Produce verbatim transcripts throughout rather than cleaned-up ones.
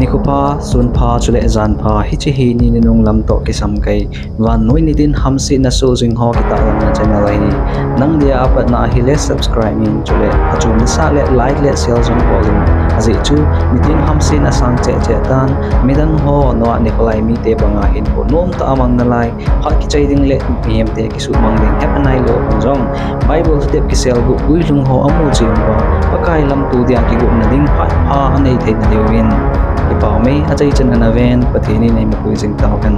Nikho pha, sun pha, chule jan pha, hiche hi ni nunung lam toh kisam kei, vannoi nitin hamsetna soh jing ho kitahlanna channel ahi. Nang dia apatna ahile subscribe in, chule achom nasah le like le share jong bol in. Ajeh chu nitin hamsetna sang cheh cheh tan, midang ho noah nikho lai mite banga hinkho nomtah a mang nalai, phat kichai ding le mihemte kisuhmang ding hepha nailou hon jong, Bible step kiselguh guilhung ho amu cheh uva, Pakai lamto dia kigotna ding phat pha anei theina diuvin, kipah mei, achaichan ana ven, Pathen in eimapui jing tauhen.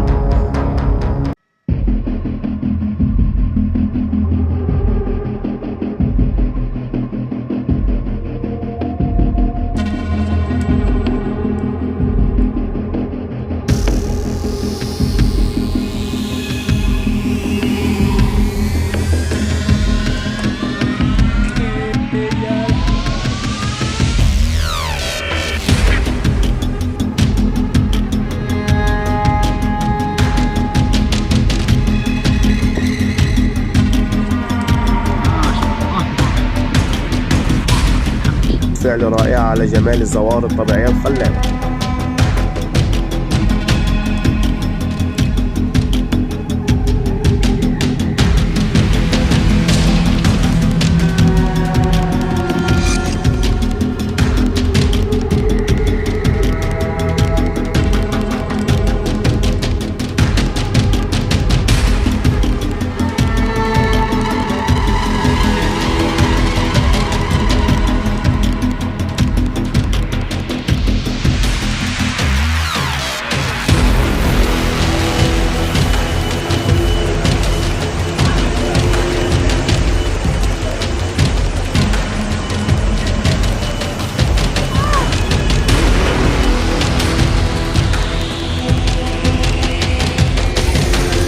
فعل رائع على جمال الظواهر الطبيعية الخلابة.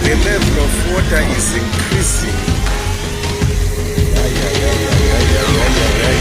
The level of water is increasing. Ay, ay, ay, ay, ay, ay, ay, ay, ay.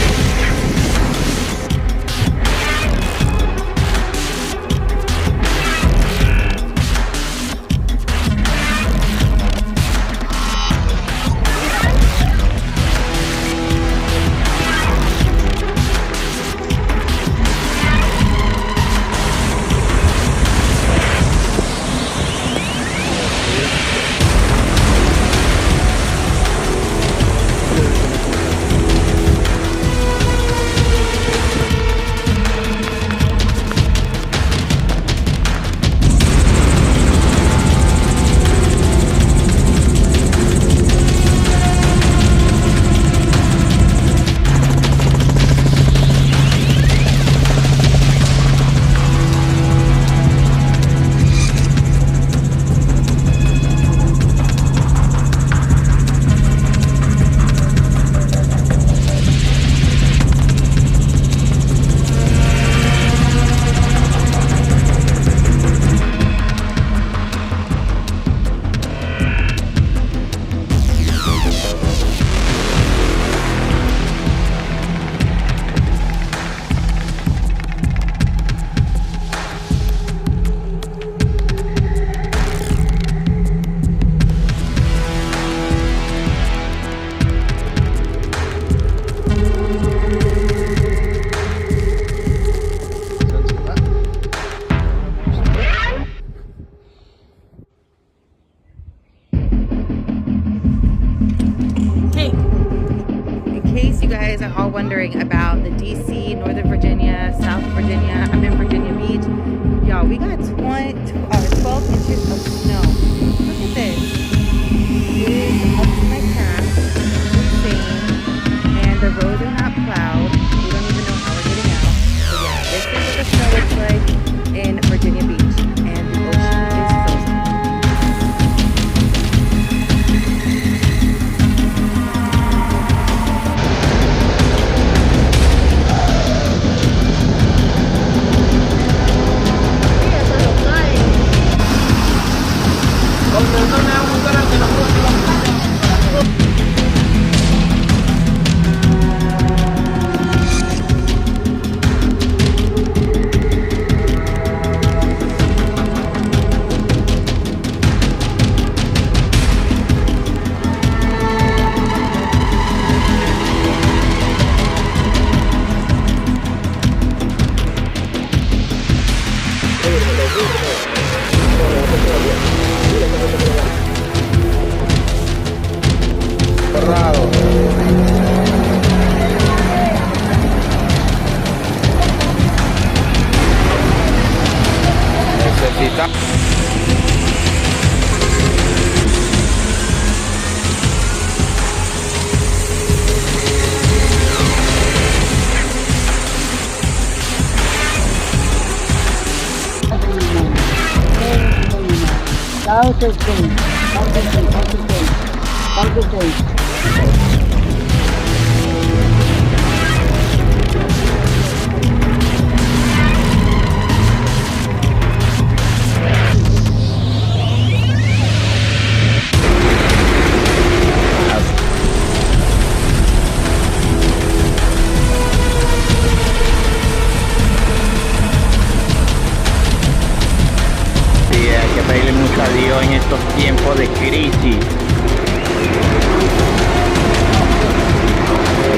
Sí, hay que pedirle mucho a Dios en estos tiempos de crisis.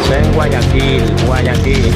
Eso es Guayaquil, Guayaquil.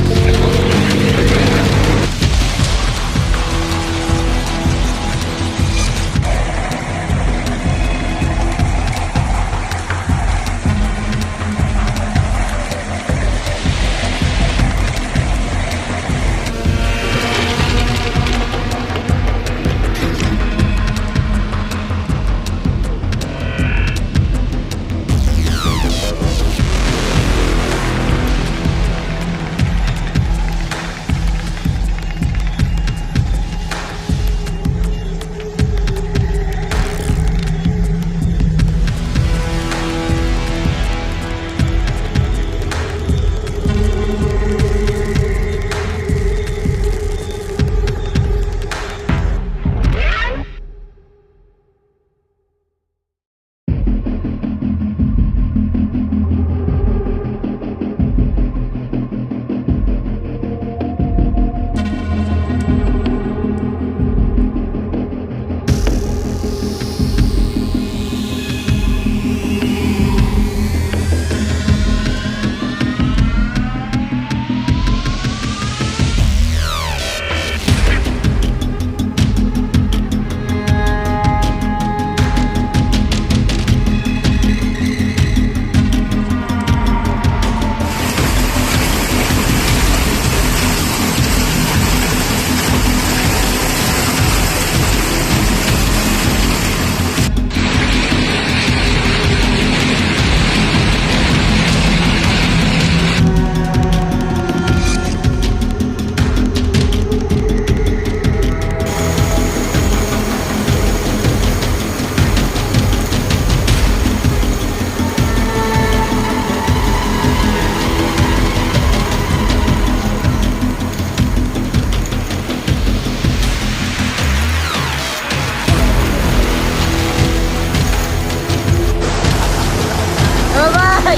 Oh, bhai!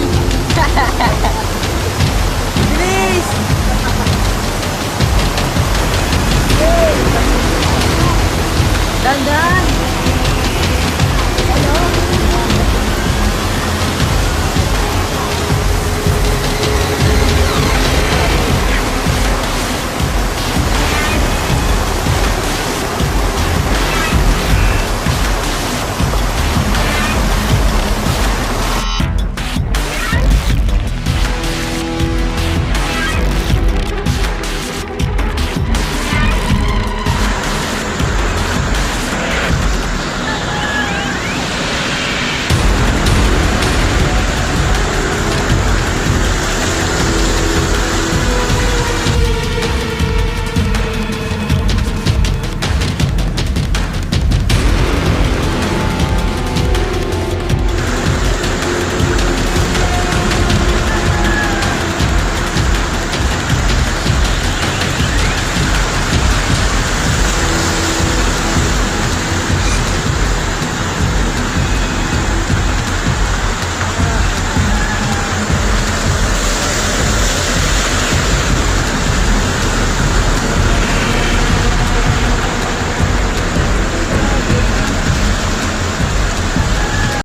Please! Dandan!